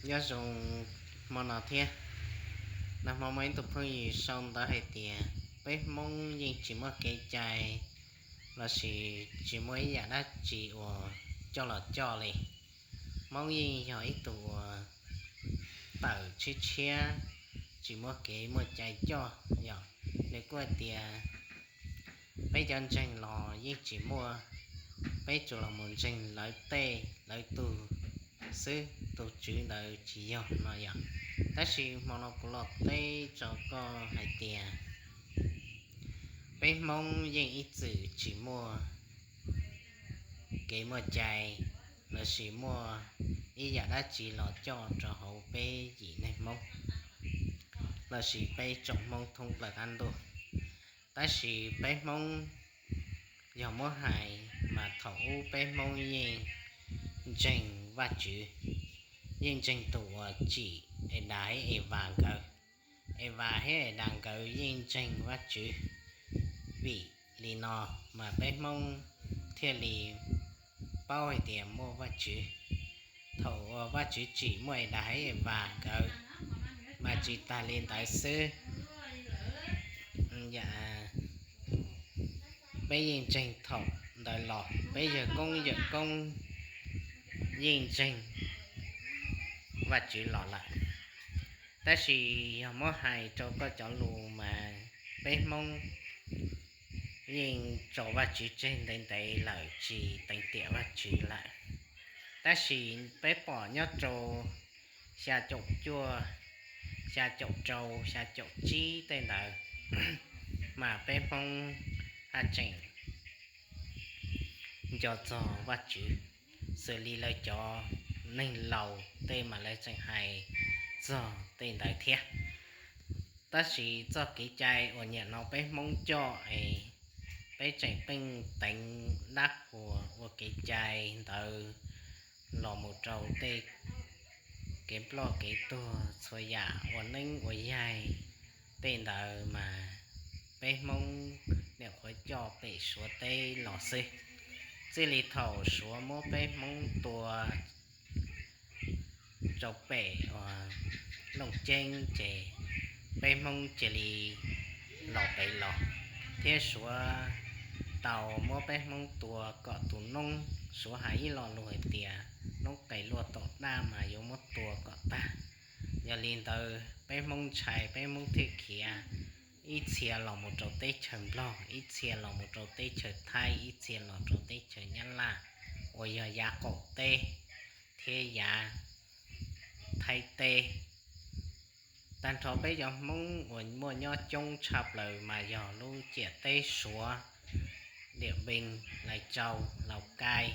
Nyob zoo hmo no thiab. Nag hmo muaj ib tug phooj ywg sau ntawv hais tias peb Hmoob yeej tsis muaj kev cai lossis tsis muaj ib yam dab tsi uas coj los coj li. Hmoob yeej yog ib tug uas tawm tshiab tshiab, tsis muaj kev muaj cai coj yom. Nws kuj hais tias peb cov ntseeg los yeej tsis muaj, peb tsuas los mus ntseeg lawv tej lawv tug xwb, tus tswv ntawd tsis yog no yom. Tab sis hmo no kuv los teb rau koj hais tias peb Hmoob yeej ib txwm tsis muaj kev muaj cai lossis muaj ib yam dab tsi los coj rau hauv peb yim neeg Hmoob lossis peb tsoom Hmoob thoob plaws qab ntuj. Tab sis peb Hmoob yog muab hais mas thaum ub peb Hmoob yeej ntseeg Vajtswv, yeej ntseeg tus uas tsim Adas thiab Evas nkawd. Evas thiab Adas nkawd yeej ntseeg Vajtswv. Vim li no mas peb Hmoob thiaj li paub hais tias muaj Vajtswv. Thaum uas Vajtswv tsim muaj Adas thiab Evas nkawd mas tsis tas li ntawd xwb, peb yeej ntseeg thaum ntawd los, peb yawg koob yawm koob yeej ntseeg Vajtswv los lawm. Tab sis yog muab hais rau koj cov lus mas peb Hmoob yeej tso Vajtswv tseg ntev ntev lawm, tsis teev tiam Vajtswv lawm. Tab sis peb pom nyob rau xya caum cuaj, xya caum rau, xya caum tsib tej ntawd mas peb Hmoob haj tseem nco txog Vajtswv, xws li lawv cov neeg laus tej mas lawv tseem hais txog tej ntawd thiab. Tab sis txoj kev cai uas niaj no peb Hmoob coj es peb tseem pheej teev dab qhuas ua kev cai ntawd los mus rau tej kev ploj kev tuag, txhua yam ua neeb ua yaig tej ntawd mas peb Hmoob niaj qhuav coj pem Suav teb los xwb. Txij li thaum Suav muab peb Hmoob tua rau pem uas Looj Ceeb ces peb Hmoob cia li los pem los, thiab Suav tau muab peb Hmoob tua kom tus noob, Suav hais ib lo lus hais tias noob qes luaj tom daj mas yuav muab tua kom tag. Yog li ntawd peb Hmoob ntshai, peb Hmoob thiaj khiav, ib txhia los mus rau teb chaws Nplog, ib txhia los mus rau teb chaws Thaib, ib txhia los rau teb chaws Nyab Laj uas yog yav qaum teb thiab yav Thaib teb. Tag nrho peb cov Hmoob uas muaj nyob coob tshaj plaws mas yog lub ciam teb Suav, Diam Npeej, Lais Tsau, Laus Kais,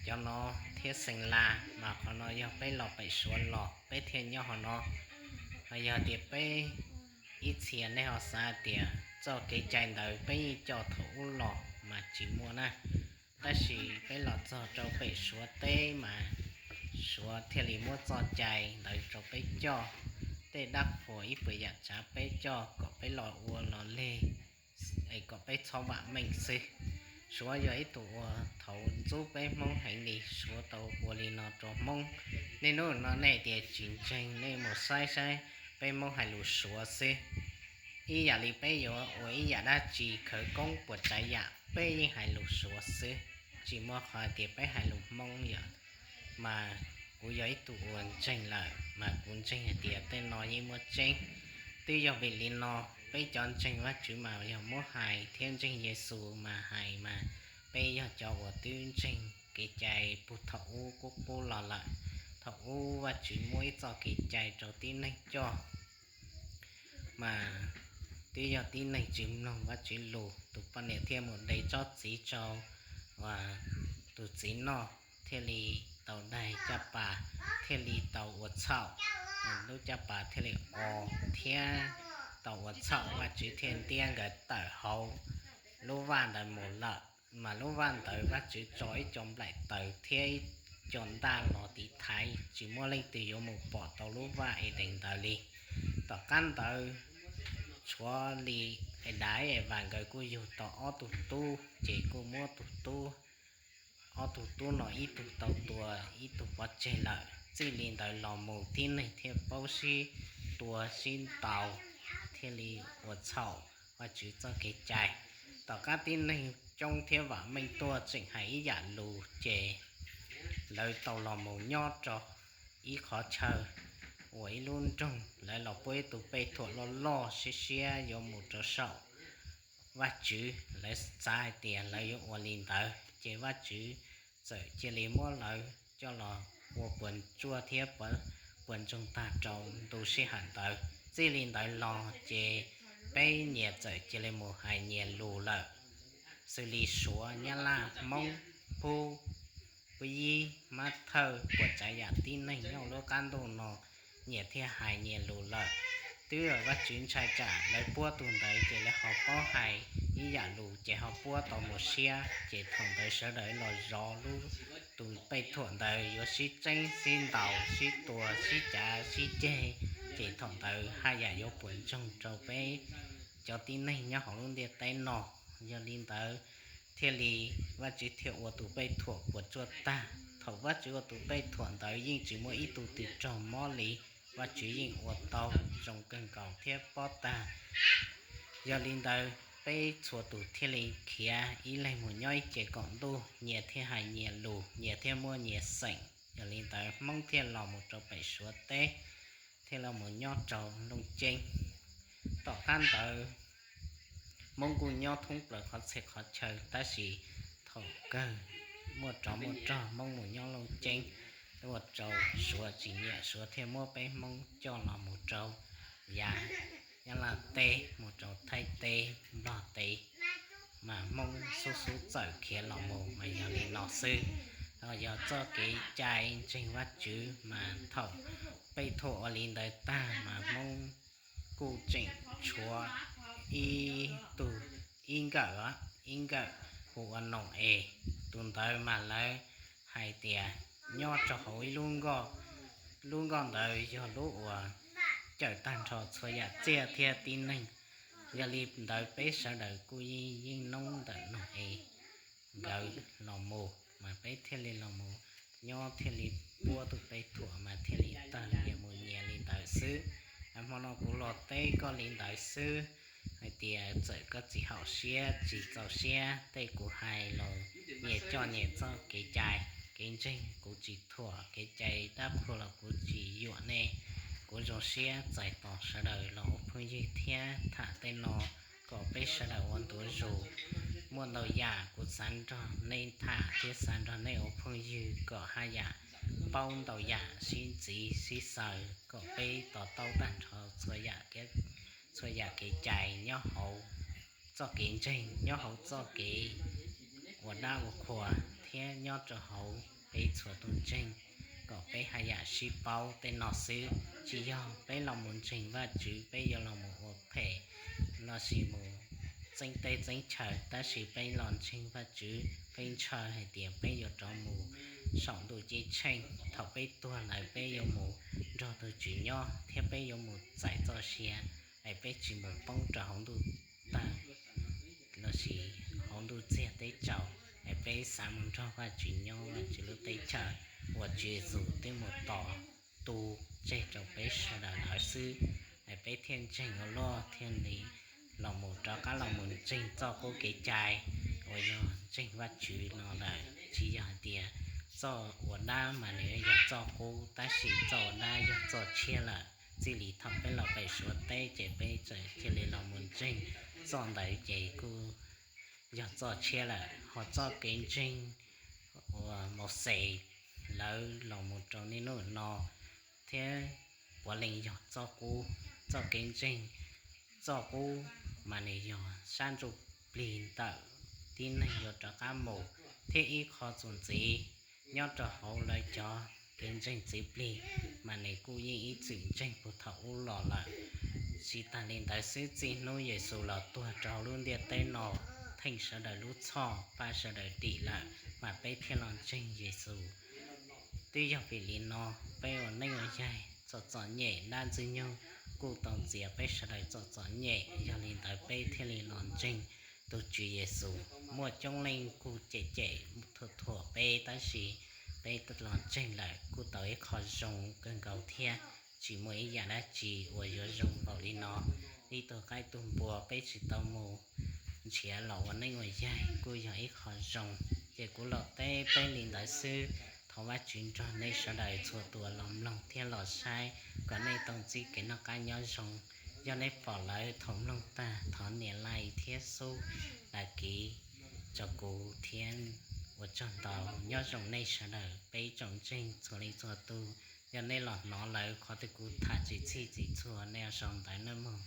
cov no thiab Xeem Las, mas qhov no yog peb los pem Suav los peb thiaj nyob hauv no. Ho yog tias peb ib txhia nej ho xav tias txoj kev cai ntawd peb yeej coj thaum ub los mas tsis muaj na. Tab sis peb los txog rau pem Suav teb mas Suav thiaj li muab txoj cai ntawd rau peb coj, tej dab qhuas ib puas yam tsav peb coj kom peb los ua los leg es kom peb txhob vam meej xwb. Suav yog ib tug uas thaum ntxub peb Hmoob heev li, Suav tau ua li no rau Hmoob. Nej hnub no nej tias tsis ntseeg, nej mus saib saib peb Hmoob hais lus Suav xwb. Ib yam li peb yuav ua ib yam dab tsi khawv koob puas tsav yam peb yeej hais lus Suav xwb, tsis muaj qhov tias peb hais lus Hmoob yom. Mas kuv yog ib tug uas ntseeg lawm mas kuv ntseeg hais tias tej no yeej muaj tseeb. Twb yog vim li no, peb cov ntseeg Vajtswv mas yog muab hais thiab ntseeg Yexus mas hais mas peb yog cov uas twb ntseeg kev cai puag thaum ub qub qub los lawm. Thaum ub Vajtswv muab ib txoj kev cai rau tib neeg coj mas twb yog tib neeg tsis mloog Vajtswv lus, tus poj niam thiaj mus de tsob txiv rau tus txiv noj, thiaj li tau daig caj pas, thiaj li tau ua txhaum, lub caj pas thiaj li o thiab tau ua txhaum, Vajtswv thiaj ntiab nkawd tawm hauv lub vaj ntawd mus lawm. Mas lub vaj ntawd Vajtswv tso ib co nplaim taws thiab ib co ntaj los tiv thaiv, tsis muaj leej twg yuav mus pom tau lub vaj Edees ntawd li. Tom qab ntawd tshuav li Adas Evas nkawd kuj yug tau ob tug tub, ces kuj muab tus tub, ob tug tub no ib tug tau tua, ib tug pov tseg lawm. Txij li ntawd los mus tib neeg thiaj paub sib tua sib ntaus, thiaj li ua txhaum Vajtswv txoj kev cai. Tom qab tib neeg coob thiab vam meej tuaj tseem hais ib yam lus ces lawv tau los mus nyob rau ib qhov chaw uas ib lub nroog, lawv los puab ib tug pej thuam loj loj siab siab yuav mus rau saum Vajtswv. Lawv xav hais tias lawv yuav ua li ntawd ces Vajtswv txawm cia li muab lawv coj los ua puas tsuaj thiab puas ntsoog tag rau ntu sij hawm ntawd. Txij li ntawd los ces peb nyias txawm cia li mus hais nyias lus lawm, xws li Suav, Nyab Laj, Hmoob, Phub, Pub Yib, Mab Thawj, puas tsav yam tib neeg nyob lub qab ntuj no nyias thiaj hais nyias lus lawm. Twb yog Vajtswv ntshai tsam lawv puab tus ntawd ces lawv ho paub hais ib yam lus ces ho puab tau mus siab ces thaum ntawd sawv daws los zov lub tus pej thuam ntawd yuav sib txeeb sib ntaus sib tua sib cav sib ceg, ces thaum ntawd haj yam yuav puas ntsoog rau peb cov tib neeg nyob hauv lub ntiaj teb no. Yog li ntawd thiaj li Vajtswv thiaj ua tus pej thuam puas tsuaj tag. Thaum Vajtswv ua tus pej thuam ntawd yeej tsis muaj ib tug twg raug mob li, Vajtswv yeej ua tau zoo kawg nkaus thiab pob tag. Yog li ntawd peb txhua tus thiaj li khiav ib leeg mus nyob ib ce kaum ntuj, nyias thiaj hais nyias lus, nyias thiaj muaj nyias xeem. Yog li ntawd Hmoob thiaj los mus rau pem Suav teb, thiaj los mus nyob rau Looj Ceeb. Tom qab ntawd Hmoob kuj nyob thoob plaws qhov txhia qhov chaw, tab sis thaum kawg muaj tsov muaj rog Hmoob mus nyob Looj Ceeb, ua rau Suav tsis nyiam, Suav thiaj muab peb Hmoob coj los mus rau yav Nyab Laj teb, mus rau Thaib teb, Nplog teb, mas Hmoob xub xub txawm khiav los mus mas yog li no xwb. Yog txoj kev cai ntseeg Vajtswv mas thaum pej thuam ua li ntawd tag mas Hmoob kuj tseem tshuav ib tug, ib nkawm, ib nkawm hu ua Noom Es. Tus ntawd mas lawv hais tias nyob rau hauv ib lub nkoj, lub nkoj ntawd yog lub uas cawm tag nrho txhua yam txiaj thiab tib neeg. Yog li ntawd peb sawv daws kuj yeej noob ntawm Noom Es nkawd los mus mas peb thiaj li los mus nyob thiaj li puab tus pej thuam mas thiaj li tawg nyias mus nyias li ntawd xwb. Hmo no kuv los teb koj li ntawd xwb, hais tias txawm koj tsis haum siab tsis txaus siab tej kuv hais los nyias coj nyias txoj kev cai, kev ntseeg kuv tsis thuam, kev cai dab qhuas los kuv tsis yuam nej. Kuv zoo siab txais tos sawv daws los ua phooj ywg thiab tham tej no kom peb sawv daws ua ntuav zus. Muaj ntau yam kuv xav nrog nej tham thiab xav nrog nej ua phooj ywg kom haj yam paub ntau yam sib ntxiv sib xaws kom peb to taub tag nrho txhua yam kev cai nyob hauv txoj kev ntseeg, nyob hauv txoj kev ua dab ua qhuas thiab nyob rau hauv peb txhua tus ntseeg kom peb haj yam sib paub tej no xwb. Tsis yog peb los mus ntseeg Vajtswv peb yuav los mus ua phem lossis mus txeeb teb txeeb chaw, tab sis peb los ntseeg Vajtswv peb ntshaw hais tias peb yuav rov mus saum ntuj ceeb tsheej. Thaum peb tuag lawm peb yuav mus nrog tus Tswv nyob thiab peb yuav mus txais txoj sia es peb tsis mus poob rau hauv ntuj tawg lossis hauv ntuj txiag teb tsaus, es peb xav mus nrog Vajtswv nyob Vajtswv lub teb chaws uas Tswv Yexus twb mus tos tu tseg rau peb sawv daws lawm xwb. Es peb thiaj ntseeg ua luaj thiaj li los mus rov qab los mus ntseeg txoj qub kev cai uas yog ntseeg Vajtswv no lawm. Tsis yog hais tias txoj ua dab mas nws yog txoj qub, tab sis txoj ua dab yog txoj tshiab lawm. Txij li thaum peb los pem Suav teb ces peb txawm cia li los mus ntseeg txoj ntawd ces kuj yog txoj tshiab lawm. Ho txoj kev ntseeg uas Mauxes lawv los mus rau niaj hnub no thiab puav leej yog txoj qub. Txoj kev ntseeg, txoj qub mas nws yog sab ntsuj plig ntawm tib neeg yuav rov qab mus, thiab ib qho txuas ntxiv nyob rau hauv lawv cov kev ntseeg txiv plig mas nws kuj yeej ib txwm ntseeg puag thaum ub los lawm. Tsis tas li ntawd xwb, txij hnub Yexus los tuag rau hauv lub ntiaj teb no, theej sawv daws lub txhoj, pab sawv daws dim lawm, mas peb thiaj los ntseeg Yexus. Twb yog vim li no, peb ua neej ua yaig txom txom nyem, dab Ntxwg Nyoog kuj tau ntxias peb sawv daws txom txom nyem. Yog li ntawd peb thiaj li los ntseeg tus Tswv Yexus. Muaj coob leej kuj cem cem thuam thuam peb, tab sis peb los ntseeg lawm kuj tau ib qho zoo kawg nkaus thiab. Tsis muaj ib yam dab tsi uas yuav zoo npaum li no. Ib tug qaib tug npua peb tsis tau mus nrhiav los ua neeb ua yaig kuj yog ib qho zoo. Ces kuv los teb peb li ntawd xwb. Thov Vajtswv nrog nej sawv daws txhua tus los mloog thiab los saib kom nej tau txib kev noj qab nyob zoo. Yog nej pom lawm thaum mloog tag thov nias like thiab xub đăng ký rau kuv thiab. Ua tsaug ntau, nyob zoo nej sawv daws peb tsoom ntseeg txhua leej txhua tus. Yog nej los hnov lawm qhov twg kuv tham tsis txhij tsis txhua nej sau ntawv nawb mog.